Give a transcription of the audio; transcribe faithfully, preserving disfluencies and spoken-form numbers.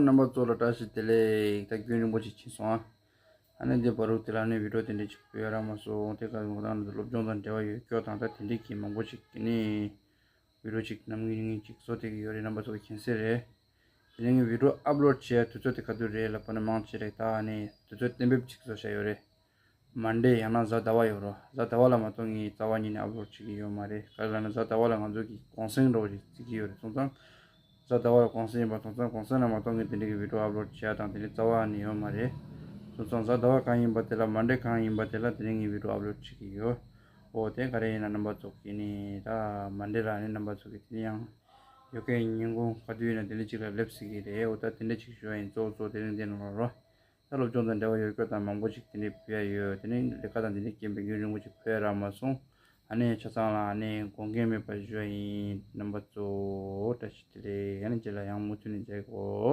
རྣམ་པ་ཚོ་ལ་བཀྲ་ཤིས་བདེ་ལེགས། ད་རྒྱུན་རིང་པོ་ཅིག་ཕྱིན་སོང་ཨ། ཨ་ནི་འདི་བར་དུ་དེ་ལ་ནི་བི་ཌིའོ་དེ་འདྲས་ཅིག་སྤེལ་རག་མ་སོང་། དེ་ག་ང་དང་སློབ་སྦྱོང་དང་འབྲེལ་བ་ཡོད་སྐྱོ་དང་ད་དེ་འདྲས་ཀྱི་མང་པོ་ཅིག་གི་ནི་བི་ཌིའོ་ཅིག་ནམ་རྒྱུན་རིང་ཅིག་བཟོ་བསྡད་ཀྱི་ཡོད་རེད། རྣམ་པ་ཚོ་གི་མཁྱེན་གསལ་རེད། དེ་རིང་གི་བི་ཌིའོ་ཨབ་ལོཌ་བྱེད་ཡ་དུས་ཚོད་དེ་ག་དུས་རེད་ལབ་པ་ན་མང་ཆེ་རེད། ད་ཨ་ནི་དུས་ཚོད་གཏན་འབེབས་ཅིག་བཟོ་བྱ་ཡོད་རེད། མན་ཌེ་ཡང་ན་གཟའ་ཟླ་བ་ཡོད་རོ། གཟའ་ཟླ་བ་ལ་མ་གཏོགས་ངས་རྩ་བ་ཉིད་ནས་ཨབ་ལོཌ་བྱེད་ཀྱི་ཡོད་མ་རེད། ག་རེ་ལབ་ན་གཟའ་ཟླ་བ་ལ་ང་ཚོ་གི་གུང་སེང་འདྲ་བོ་ཞིག་བརྩི་གི་ཡོད་རེད། སོང་ཙང་གཟའ་ཟླ་བ་ལ་གུང་སེང་ཡིན་པ་སོང་ཙང་གུང་སེང་ལ་མ་གཏོགས་ངས་དེ་འདྲ་གི་བི་ཌིའོ་ཨབ་ལོཌ་བྱེད་ཡ་དང་དེ་འདྲའི་རྩ་བ་ནས་ཡོད་མ་རེད། སོང་ཙང་གཟའ་ཟླ་བ་གང་ཡིན་པ་དེ་ལ་མན་ཌེ་གང་ཡིན་པ་དེ་ལ་དེ་རིང་ངས་བི་ཌིའོ་ཨབ་ལོཌ་བྱེད་ཀྱི་ཡོད། འོ་དེ་ག་རེ་ཡིན་ན་རྣམ་པ་ཚོ་གིས་ནི་ད་མན་ཌེ་ལ་ནི་རྣམ་པ་ཚོ་གིས་དེ་ནི་ཡང་ཡོ་གའི་ཉིན་གུང་ག་དུས་ཡིན་ན་དེ་འདྲ་ཅིག་ལ་སླེབས་སྲིད་ཀྱི་རེད། འོ་ད་དེ་འདྲ་ཅིག་ཞུ་བ་ཡིན། གཙོ་བོ་གཙོ་བོ་དེ་རིང་འདི་ནང་ལ་རོ། ད་སློབ་སྦྱོང་དང་འབྲེལ་བ་ཡོད་སྐྱོ་དང་མང་པོ་ཞིག་དེ་འདྲའི་ཕུལ་ཡ་ཡོད། དེ་ནི་ལས་ཀ་དང་དེ་འདྲའི་རྐྱེན་པས་རྒྱུན་རིང་པོ་ཞིག་ཕུལ་ཡ་རག་མ་སོང་། ཨ་ནི་ཆ་ཚང་ལ་ཨ་ནི་དགོངས་འགལ་མེད་པར་ཞུ་བ་ཡིན། རྣམ་པ་ཚོ་བཀྲ་ཤིས་བདེ་ལེགས། ཨ་ནི་རྗེས་ལ་ཡང་མུ་མཐུད་ནས་མཇལ་གོ།